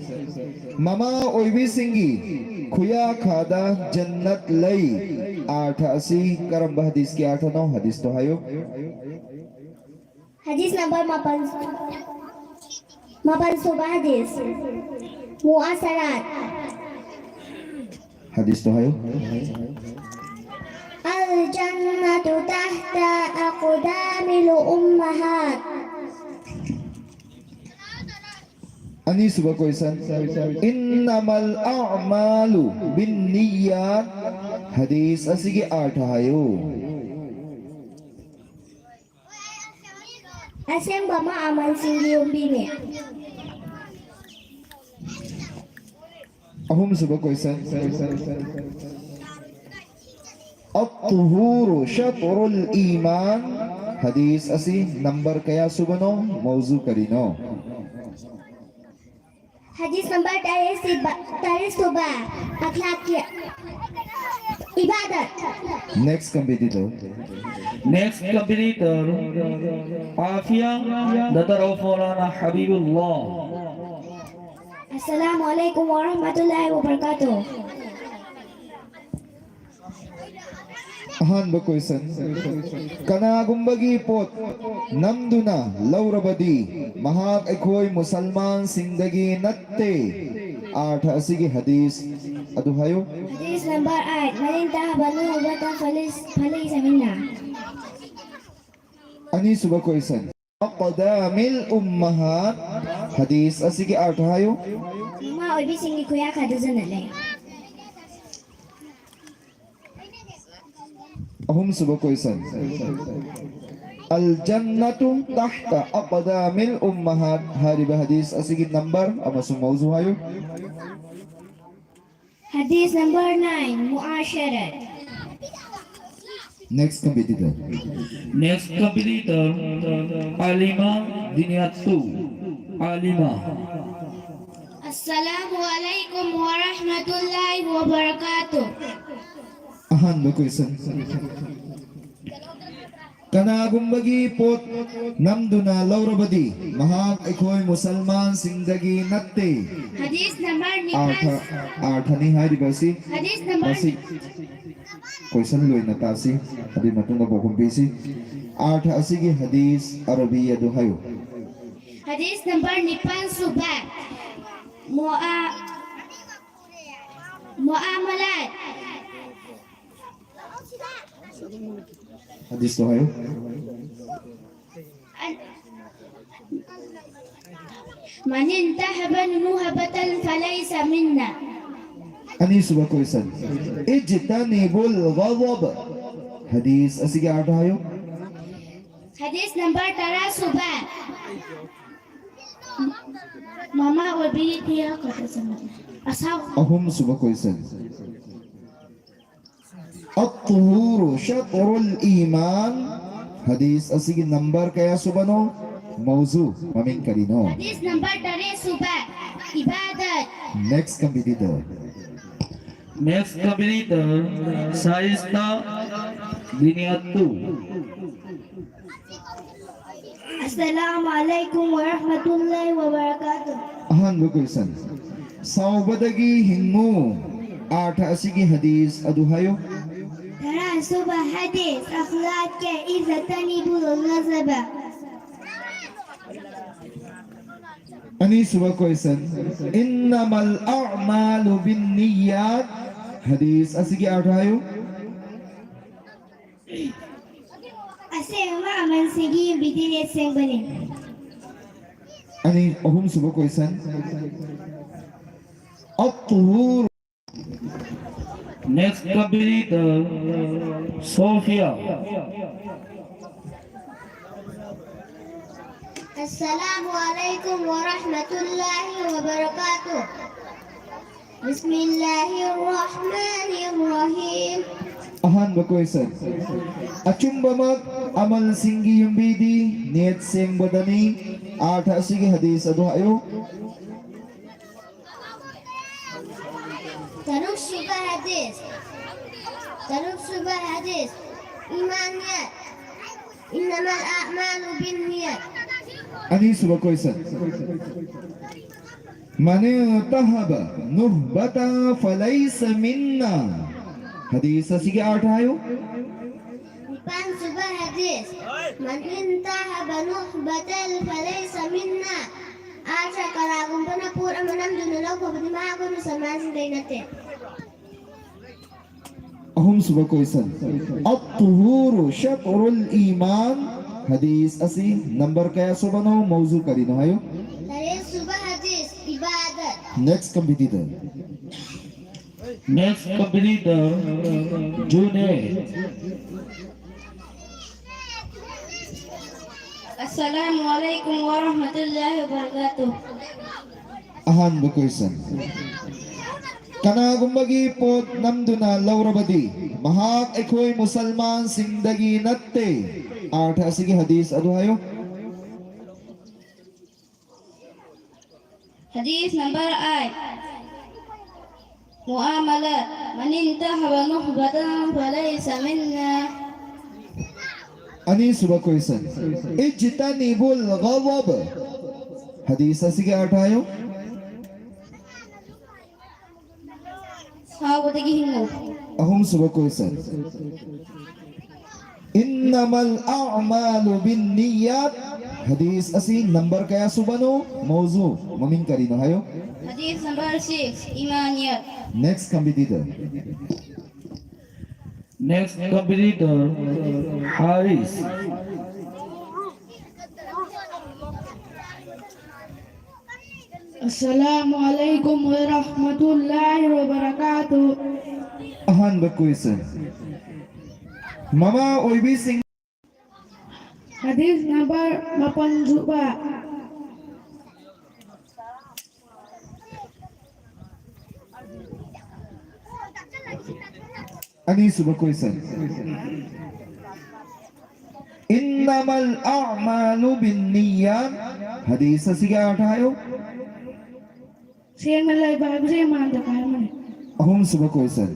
ꯃꯃꯥ ꯑꯣꯏꯕꯤꯁꯤꯡꯒꯤ ꯈꯨꯌꯥꯈꯥꯗ ꯖꯟꯅꯠ ꯂꯩ꯫ ꯑꯥꯔꯊ ꯑꯁꯤ ꯀꯔꯝꯕ ꯍꯗꯤꯁꯀꯤ ꯑꯥꯔꯊꯅꯣ? ꯍꯗꯤꯁꯇꯣ ꯍꯥꯏꯌꯨ꯫ Hadith number ꯃꯥꯄꯜ, ꯃꯥꯄꯜ ꯁꯨꯕ hadith, Mu'asharat. ꯍꯗꯤꯁꯇꯣ ꯍꯥꯏꯌꯨ꯫ الجنة تحت أقدام الأمهات. ꯑꯅꯤꯁꯨꯕ question. ꯏꯟꯅꯃꯜ ꯑꯃꯥꯂꯨ ꯕꯤꯟꯅꯤꯌꯥꯠ. ꯍꯗꯤꯁ ꯑꯁꯤꯒꯤ ꯑꯥꯔꯊ ꯍꯥꯏꯌꯨ꯫ ꯑꯁꯦꯡꯕ ꯑꯃ ꯑꯃꯜꯁꯤꯡꯒꯤ ꯌꯨꯝꯕꯤꯅꯦ꯫ ꯑꯍꯨꯝꯁꯨꯕ question. الطهور شطر الإيمان. ꯍꯗꯤꯁ ꯑꯁꯤ number ꯀꯌꯥ ꯁꯨꯕꯅꯣ? ꯃꯧꯖꯨ ꯀꯔꯤꯅꯣ? Hadith number thirty-six, thirty-six, akhlaq ki ibadat. Next competitor. Next competitor, Afia, daughter of Maulana Habibullah. Assalamu alaikum warahmatullahi wabarakatuh. ꯑꯍꯥꯟꯕ question. ꯀꯅꯥꯒꯨꯝꯕꯒꯤ ꯄꯣꯠ ꯅꯝꯗꯨꯅ ꯂꯧꯔꯕꯗꯤ ꯃꯍꯥꯛ ꯑꯩꯈꯣꯏ ꯃꯨꯁꯜꯃꯥꯟꯁꯤꯡꯗꯒꯤ ꯅꯠꯇꯦ꯫ ꯑꯥꯔꯊ ꯑꯁꯤꯒꯤ ꯍꯗꯤꯁ ꯑꯗꯨ ꯍꯥꯏꯌꯨ꯫ Hadith number eight, من انتهب نوبة فليس، فليس منا. ꯑꯅꯤꯁꯨꯕ question. أقدام الأمهات. ꯍꯗꯤꯁ ꯑꯁꯤꯒꯤ ꯑꯥꯔꯊ ꯍꯥꯏꯌꯨ꯫ ꯃꯃꯥ ꯑꯣꯏꯕꯤꯁꯤꯡꯒꯤ ꯈꯨꯌꯥ ꯈꯥꯗꯖꯅ ꯂꯩ꯫ ꯑꯍꯨꯝꯁꯨꯕ question. الجنة تحت أقدام الأمهات ꯍꯥꯏꯔꯤꯕ ꯍꯗꯤꯁ ꯑꯁꯤꯒꯤ ꯅꯝꯕꯔ ꯑꯃꯁꯨꯡ ꯃꯧꯖꯨ ꯍꯥꯏꯌꯨ꯫ Hadith number nine, mu'asharat. Next competitor. Next competitor, Alima Diniatu. Alima. Assalamu alaikum warahmatullahi wabarakatuh. ꯑꯍꯥꯟꯕ question. ꯀꯅꯥꯒꯨꯝꯕꯒꯤ ꯄꯣꯠ ꯅꯝꯗꯨꯅ ꯂꯧꯔꯕꯗꯤ ꯃꯍꯥꯛ ꯑꯩꯈꯣꯏ ꯃꯨꯁꯜꯃꯥꯟꯁꯤꯡꯗꯒꯤ ꯅꯠꯇꯦ꯫ Hadith number ꯑꯥꯔꯊ, ꯅꯤꯄꯥꯟ꯫ ꯑꯥꯔꯊꯅꯤ ꯍꯥꯏꯔꯤꯕ ꯑꯁꯤ꯫ Hadith number ꯃꯁꯤ question ꯂꯣꯏꯅ ꯇꯥꯁꯤ, ꯑꯗꯨꯒꯤ ꯃꯇꯨꯡꯗ ꯄꯥꯎꯈꯨꯝ ꯄꯤꯁꯤ꯫ ꯑꯥꯔꯊ ꯑꯁꯤꯒꯤ ꯍꯗꯤꯁ ꯑꯔꯕꯤ ꯑꯗꯨ ꯍꯥꯏꯌꯨ꯫ Hadith number ꯅꯤꯄꯥꯟ ꯁꯨꯕ, ꯃꯨꯑꯥ-, ꯃꯨꯑꯥꯃꯂꯥꯠ꯫ ꯍꯗꯤꯁꯇꯣ ꯍꯥꯏꯌꯨ꯫ من انتهب نوبة فليس منا. ꯑꯅꯤꯁꯨꯕ question. اجتنبوا الغضب. ꯍꯗꯤꯁ ꯑꯁꯤꯒꯤ ꯑꯥꯔꯊ ꯍꯥꯏꯌꯨ꯫ Hadith number ꯇꯔꯥ ꯁꯨꯕ, ꯃꯃꯥ ꯑꯣꯏꯕꯤ ꯊꯤꯌꯥ ꯀꯣꯇꯦꯁꯟ ꯑꯁꯥꯎ꯫ ꯑꯍꯨꯝꯁꯨꯕ question. الطهور شطر الإيمان. ꯍꯗꯤꯁ ꯑꯁꯤꯒꯤ ꯅꯝꯕꯔ ꯀꯌꯥ ꯁꯨꯕꯅꯣ? ꯃꯧꯖꯨ ꯃꯃꯤꯡ ꯀꯔꯤꯅꯣ? Hadith number ꯇꯔꯦꯠ ꯁꯨꯕ, ꯏꯕꯥꯗꯠ꯫ Next competitor. Next competitor, ꯁꯥꯏꯁꯇꯥ ꯕꯤꯅꯤꯌꯥꯇꯨ꯫ Assalamu alaikum wa rahmatullahi wa barakatuh. ꯑꯍꯥꯟꯕ question. ꯁꯥꯎꯕꯗꯒꯤ ꯍꯤꯡꯉꯨ ꯑꯥꯔꯊ ꯑꯁꯤꯒꯤ ꯍꯗꯤꯁ ꯑꯗꯨ ꯍꯥꯏꯌꯨ꯫ ꯇꯔꯥꯁꯨꯕ ꯍꯗꯤꯁ, أخلاق كي إذا تنبو الغضب. ꯑꯅꯤꯁꯨꯕ question. إنما الأعمال بالنيات. ꯍꯗꯤꯁ ꯑꯁꯤꯒꯤ ꯑꯥꯔꯊ ꯍꯥꯏꯌꯨ꯫ ꯑꯁꯦꯡꯕ ꯑꯃꯜꯁꯤꯡꯒꯤ ꯌꯨꯝꯕꯤꯗꯤ ꯅꯤꯌꯠ ꯁꯦꯡꯕꯅꯤ꯫ ꯑꯅꯤ, ꯑꯍꯨꯝꯁꯨꯕ question. الطهور. Next competitor, Sophia. السلام عليكم ورحمة الله وبركاته. بسم الله الرحمن الرحيم. ꯑꯍꯥꯟꯕ question. ꯑꯆꯨꯝꯕꯃꯛ ꯑꯃꯜꯁꯤꯡꯒꯤ ꯌꯨꯝꯕꯤꯗꯤ ꯅꯤꯌꯠ ꯁꯦꯡꯕꯗꯅꯤ꯫ ꯑꯥꯔꯊ ꯑꯁꯤꯒꯤ ꯍꯗꯤꯁ ꯑꯗꯨ ꯍꯥꯏꯌꯨ꯫ ꯇꯔꯨꯛꯁꯨꯕ ꯍꯗꯤꯁ. ꯇꯔꯨꯛꯁꯨꯕ ꯍꯗꯤꯁ. ꯏꯃꯥꯟ ꯅꯤꯌꯠ. إنما الأعمال بالنيات. ꯑꯅꯤꯁꯨꯕ question. من انتهب نهبة فليس منا. ꯍꯗꯤꯁ ꯑꯁꯤꯒꯤ ꯑꯥꯔꯊ ꯍꯥꯏꯌꯨ꯫ ꯅꯤꯄꯥꯟꯁꯨꯕ ꯍꯗꯤꯁ. من انتهب نهبة فليس منا. ꯑꯥꯔꯊ, ꯀꯅꯥꯒꯨꯝꯕꯅ ꯄꯣꯠ ꯑꯃ ꯅꯝꯗꯨꯅ ꯂꯧꯈ꯭ꯔꯕꯗꯤ ꯃꯍꯥꯛ ꯑꯩꯈꯣꯏ ꯃꯨꯁꯜꯃꯥꯟꯁꯤꯡꯗꯩ ꯅꯠꯇꯦ꯫ ꯑꯍꯨꯝꯁꯨꯕ question. الطهور شطر الإيمان. ꯍꯗꯤꯁ ꯑꯁꯤ ꯅꯝꯕꯔ ꯀꯌꯥ ꯁꯨꯕꯅꯣ? ꯃꯧꯖꯨ ꯀꯔꯤꯅꯣ ꯍꯥꯏꯌꯨ꯫ ꯇꯔꯦꯠꯁꯨꯕ ꯍꯗꯤꯁ, ꯏꯕꯥꯗꯠ. Next competitor. Next competitor, Junaid. السلام عليكم ورحمة الله وبركاته. ꯑꯍꯥꯟꯕ question. ꯀꯅꯥꯒꯨꯝꯕꯒꯤ ꯄꯣꯠ ꯅꯝꯗꯨꯅ ꯂꯧꯔꯕꯗꯤ ꯃꯍꯥꯛ ꯑꯩꯈꯣꯏ ꯃꯨꯁꯜꯃꯥꯟꯁꯤꯡꯗꯒꯤ ꯅꯠꯇꯦ꯫ ꯑꯥꯔꯊ ꯑꯁꯤꯒꯤ ꯍꯗꯤꯁ ꯑꯗꯨ ꯍꯥꯏꯌꯨ꯫ Hadith number eight. Muamalat. Man intahaba nuhbatan falaysa minna. ꯑꯅꯤꯁꯨꯕ question. ꯏꯖꯇꯅꯤꯕꯨꯜ ꯒꯗꯕ. Hadith ꯑꯁꯤꯒꯤ ꯑꯔꯊ ꯍꯥꯏꯌꯨ꯫ ꯁꯥꯎꯕꯗꯒꯤ ꯍꯤꯡꯉꯨ꯫ ꯑꯍꯨꯝꯁꯨꯕ question. ꯏꯟꯅꯃꯜ ꯑꯑꯃꯥꯂꯨ ꯕꯤꯟꯅꯤꯌꯥꯠ. Hadith ꯑꯁꯤ number ꯀꯌꯥ ꯁꯨꯕꯅꯣ? ꯃꯧꯖꯨ ꯃꯃꯤꯡ ꯀꯔꯤꯅꯣ ꯍꯥꯏꯌꯨ꯫ Hadith number six, Imaniyat. Next competitor. Next competitor, Haris. Assalamu alaikum wa rahmatullahi wa barakatuh. ꯑꯍꯥꯟꯕ question. ꯃꯃꯥ ꯑꯣꯏꯕꯤꯁꯤꯡ꯫ Hadith number ꯃꯥꯄꯟ ꯁꯨꯕ. ꯑꯅꯤꯁꯨꯕ question. ꯏꯟꯅꯃꯜ ꯑꯑꯃꯥꯂꯨ ꯕꯤꯟꯅꯤꯌꯥꯠ. Hadith ꯑꯁꯤꯒꯤ ꯑꯔꯊ ꯍꯥꯏꯌꯨ꯫ ꯁꯦꯡꯅ ꯂꯩꯕ ꯍꯥꯏꯕꯁꯦ ꯏꯃꯥꯟꯗ ꯀꯥꯏꯔꯝꯃꯅꯤ꯫ ꯑꯍꯨꯝꯁꯨꯕ question.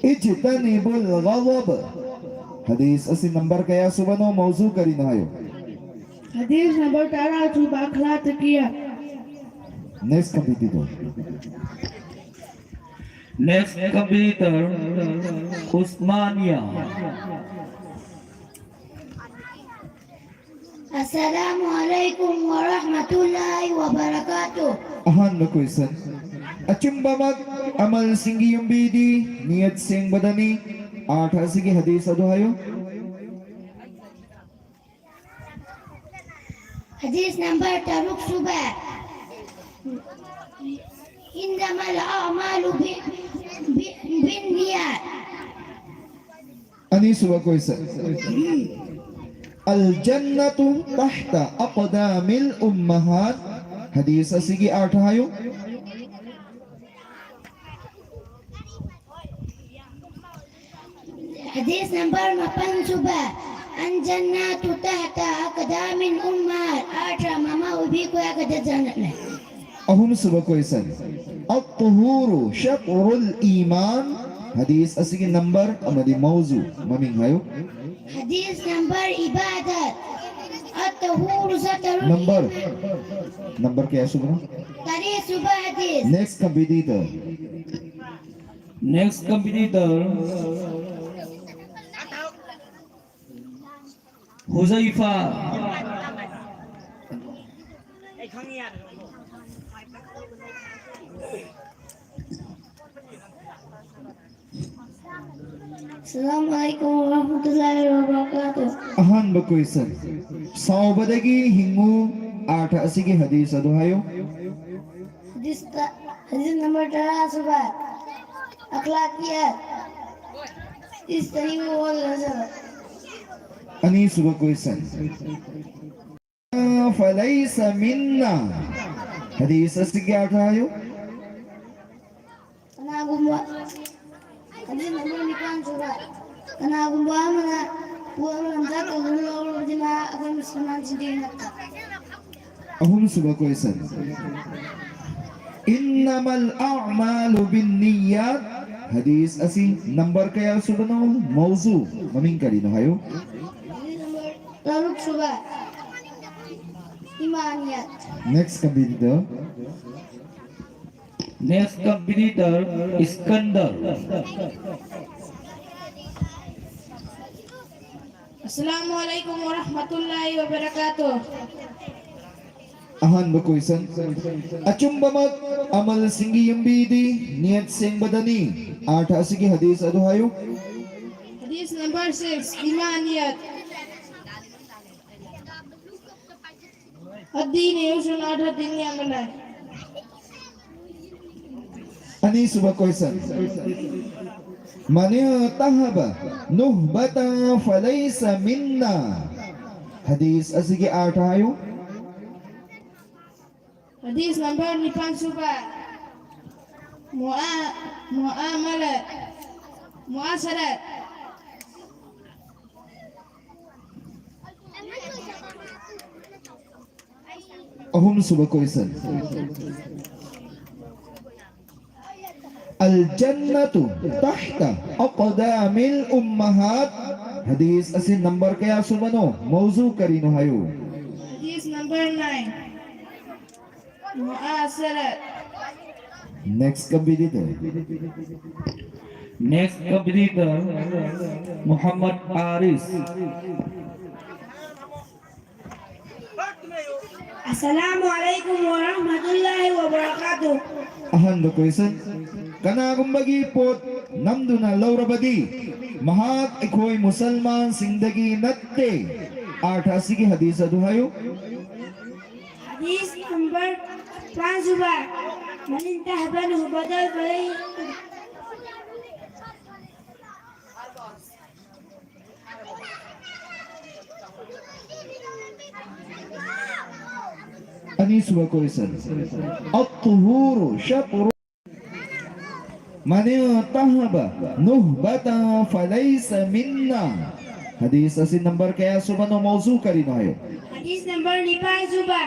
ꯏꯖꯇꯅꯤꯕꯨꯜ ꯒꯗꯕ. Hadith ꯑꯁꯤ number ꯀꯌꯥ ꯁꯨꯕꯅꯣ? ꯃꯧꯖꯨ ꯀꯔꯤꯅꯣ ꯍꯥꯏꯌꯨ꯫ Hadith number ꯇꯔꯥ ꯁꯨꯕ, ꯑꯈ꯭ꯂꯥꯛ ꯇꯀꯤꯌꯥ. Next competitor. Next competitor, Usmania. Assalamu alaikum wa rahmatullahi wa barakatuh. ꯑꯍꯥꯟꯕ question. ꯑꯆꯨꯝꯕꯃꯛ ꯑꯃꯜꯁꯤꯡꯒꯤ ꯌꯨꯝꯕꯤꯗꯤ ꯅꯤꯌꯠ ꯁꯦꯡꯕꯗꯅꯤ. ꯑꯔꯊ ꯑꯁꯤꯒꯤ hadith ꯑꯗꯨ ꯍꯥꯏꯌꯨ꯫ Hadith number ꯇꯔꯨꯛ ꯁꯨꯕ. ꯏꯟꯅꯃꯜ ꯑꯑꯃꯥꯂꯨ ꯕꯤ-, ꯕꯤ-, ꯕꯤꯟꯅꯤꯌꯥꯠ. ꯑꯅꯤꯁꯨꯕ question. ꯑꯜ ꯖꯟꯅꯇꯨ ꯇꯍꯇ ꯑꯛꯗꯥꯃꯤꯜ ꯎꯝꯃꯍꯥꯠ. Hadith ꯑꯁꯤꯒꯤ ꯑꯔꯊ ꯍꯥꯏꯌꯨ꯫ Hadith number ꯃꯥꯄꯟ ꯁꯨꯕ. الجنة تحت أقدام الأمهات. ꯑꯥꯔꯊ ꯃꯃꯥ ꯑꯣꯏꯕꯤ ꯀꯣꯌꯥꯒꯗ ꯖꯟꯅꯠꯅꯦ꯫ ꯑꯍꯨꯝꯁꯨꯕ question. الطهور شطر الإيمان. ꯍꯗꯤꯁ ꯑꯁꯤꯒꯤ number ꯑꯃꯗꯤ ꯃꯧꯖꯨ ꯃꯃꯤꯡ ꯍꯥꯏꯌꯨ꯫ ꯍꯗꯤꯁ number ꯏꯕꯥꯗꯠ. الطهور شطر number. Number ꯀꯌꯥ ꯁꯨꯕꯅꯣ? ꯇꯔꯦꯠ ꯁꯨꯕ ꯍꯗꯤꯁ. Next competitor. Next competitor. Huzaifa. السلام عليكم ورحمة الله وبركاته. ꯑꯍꯥꯟꯕ question. ꯁꯥꯎꯕꯗꯒꯤ ꯍꯤꯡꯉꯨ ꯑꯥꯔꯊ ꯑꯁꯤꯒꯤ ꯍꯗꯤꯁ ꯑꯗꯨ ꯍꯥꯏꯌꯨ꯫ ꯍꯗꯤꯁ ꯇ-, ꯍꯗꯤꯁ number ꯇꯔꯥ ꯁꯨꯕ. أخلاقيات. اجتنبوا الغضب. ꯑꯅꯤꯁꯨꯕ question. فليس منا. ꯍꯗꯤꯁ ꯑꯁꯤꯒꯤ ꯑꯥꯔꯊ ꯍꯥꯏꯌꯨ꯫ ꯀꯅꯥꯒꯨꯝꯕ, ꯍꯗꯤꯁ number ꯅꯤꯄꯥꯟ ꯁꯨꯕ. ꯀꯅꯥꯒꯨꯝꯕ ꯑꯃꯅ ꯄꯣꯠ ꯑꯃ ꯂꯝꯖꯥ ꯇꯧꯗꯨꯅ ꯂꯧꯔꯕꯗꯤ ꯃꯍꯥꯛ ꯑꯩꯈꯣꯏ ꯃꯨꯁꯜꯃꯥꯟꯁꯤꯡꯗꯒꯤ ꯅꯠꯇꯦ꯫ ꯑꯍꯨꯝꯁꯨꯕ question. إنما الأعمال بالنيات. ꯍꯗꯤꯁ ꯑꯁꯤ number ꯀꯌꯥ ꯁꯨꯕꯅꯣ? ꯃꯧꯖꯨ ꯃꯃꯤꯡ ꯀꯔꯤꯅꯣ ꯍꯥꯏꯌꯨ꯫ ꯍꯗꯤꯁ number ꯇꯔꯨꯛ ꯁꯨꯕ. ꯏꯃꯥꯅꯤꯌꯥꯠ. Next competitor. Next competitor, ꯏꯁꯀꯟꯗꯔ꯫ السلام عليكم ورحمة الله وبركاته. ꯑꯍꯥꯟꯕ question. ꯑꯆꯨꯝꯕꯃꯛ ꯑꯃꯜꯁꯤꯡꯒꯤ ꯌꯨꯝꯕꯤꯗꯤ ꯅꯤꯌꯠ ꯁꯦꯡꯕꯗꯅꯤ꯫ ꯑꯥꯔꯊ ꯑꯁꯤꯒꯤ ꯍꯗꯤꯁ ꯑꯗꯨ ꯍꯥꯏꯌꯨ꯫ ꯍꯗꯤꯁ number six, ꯏꯃꯥꯅꯤꯌꯥꯠ. الدين يسر، ꯑꯥꯔꯊ ꯗꯤꯟꯒꯤ ꯑꯃꯜ ꯍꯥꯏ꯫ ꯑꯅꯤꯁꯨꯕ question. من اغتاب نخبة فليس منا. ꯍꯗꯤꯁ ꯑꯁꯤꯒꯤ ꯑꯥꯔꯊ ꯍꯥꯏꯌꯨ꯫ ꯍꯗꯤꯁ number ꯅꯤꯄꯥꯟ ꯁꯨꯕ. ꯃꯨꯑꯥ-, ꯃꯨꯑꯥꯃꯂꯥꯠ, ꯃꯨꯑꯥꯁꯔꯥꯠ. ꯑꯍꯨꯝꯁꯨꯕ question. الجنة تحت أقدام الأمهات. Hadith ꯑꯁꯤ number ꯀꯌꯥ ꯁꯨꯕꯅꯣ? ꯃꯧꯖꯨ ꯀꯔꯤꯅꯣ ꯍꯥꯏꯌꯨ꯫ Hadith number nine. Mu'asarat. Next competitor. Next competitor, Muhammad Aris. Assalamu alaikum wa rahmatullahi wa barakatuh. ꯑꯍꯥꯟꯕ question. ꯀꯅꯥꯒꯨꯝꯕꯒꯤ ꯄꯣꯠ ꯅꯝꯗꯨꯅ ꯂꯧꯔꯕꯗꯤ ꯃꯍꯥꯛ ꯑꯩꯈꯣꯏ ꯃꯨꯁꯜꯃꯥꯟꯁꯤꯡꯗꯒꯤ ꯅꯠꯇꯦ꯫ ꯑꯥꯔꯊ ꯑꯁꯤꯒꯤ ꯍꯗꯤꯁ ꯑꯗꯨ ꯍꯥꯏꯌꯨ꯫ Hadith number ꯄꯥꯟꯁꯨꯕ. من انتهب نهبة فلي- ꯑꯅꯤꯁꯨꯕ question. الطهور شطر. من انتهب نهبة فليس منا. Hadith ꯑꯁꯤ number ꯀꯌꯥ ꯁꯨꯕꯅꯣ? ꯃꯧꯖꯨ ꯀꯔꯤꯅꯣ ꯍꯥꯏꯌꯨ꯫ Hadith number ꯅꯤꯄꯥꯟ ꯁꯨꯕ.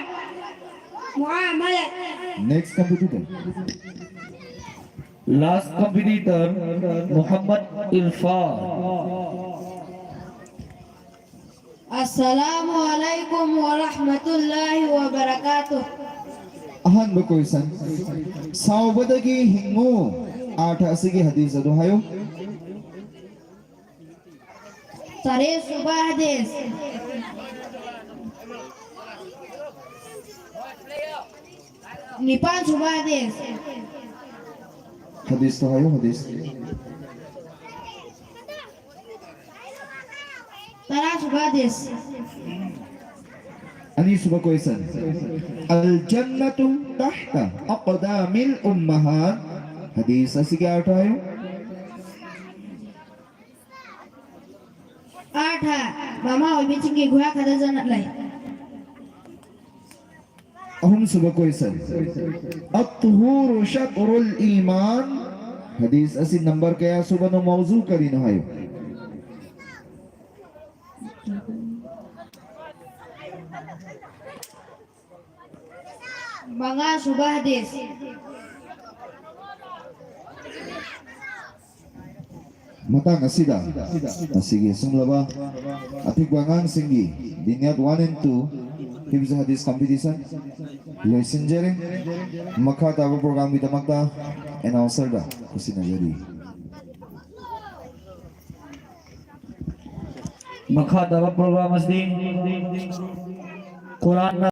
Mu'amalat. Next competitor. Last competitor, Muhammad Irfan. Assalamu alaikum wa rahmatullahi wa barakatuh. ꯑꯍꯥꯟꯕ question. ꯁꯥꯎꯕꯗꯒꯤ ꯍꯤꯡꯉꯨ꯫ ꯑꯥꯔꯊ ꯑꯁꯤꯒꯤ ꯍꯗꯤꯁ ꯑꯗꯨ ꯍꯥꯏꯌꯨ꯫ ꯇꯔꯦꯠ ꯁꯨꯕ ꯍꯗꯤꯁ. ꯅꯤꯄꯥꯟ ꯁꯨꯕ ꯍꯗꯤꯁ. ꯍꯗꯤꯁꯇꯣ ꯍꯥꯏꯌꯨ, ꯍꯗꯤꯁ꯫ ꯇꯔꯥ ꯁꯨꯕ ꯍꯗꯤꯁ. ꯑꯅꯤꯁꯨꯕ question. الجنة تحت أقدام الأمهات. ꯍꯗꯤꯁ ꯑꯁꯤꯒꯤ ꯑꯥꯔꯊ ꯍꯥꯏꯌꯨ꯫ ꯑꯥꯔꯊ, ꯃꯃꯥ ꯑꯣꯏꯕꯤꯁꯤꯡꯒꯤ ꯈꯨꯌꯥ ꯈꯗ ꯖꯟꯅꯠ ꯂꯩ꯫ ꯑꯍꯨꯝꯁꯨꯕ question. الطهور شطر الإيمان. ꯍꯗꯤꯁ ꯑꯁꯤ number ꯀꯌꯥ ꯁꯨꯕꯅꯣ? ꯃꯧꯖꯨ ꯀꯔꯤꯅꯣ ꯍꯥꯏꯌꯨ꯫ ꯃꯉꯥ ꯁꯨꯕ ꯍꯗꯤꯁ꯫ ꯃꯇꯥꯡ ꯑꯁꯤꯗ ꯉꯁꯤꯒꯤ ꯑꯁꯨꯝꯂꯕ ꯑꯄꯤꯛꯄ ꯑꯉꯥꯡꯁꯤꯡꯒꯤ Vignette one and two Hifz Hadith Competition ꯂꯣꯏꯁꯤꯟꯖꯔꯦ꯫ ꯃꯈꯥ ꯇꯥꯕ programꯒꯤꯗꯃꯛꯇ announcerꯗ ꯈꯨꯠꯁꯤꯟꯅꯖꯔꯤ꯫ ꯃꯈꯥ ꯇꯥꯕ program ꯑꯁꯤ ꯀꯨꯔꯥꯟꯅ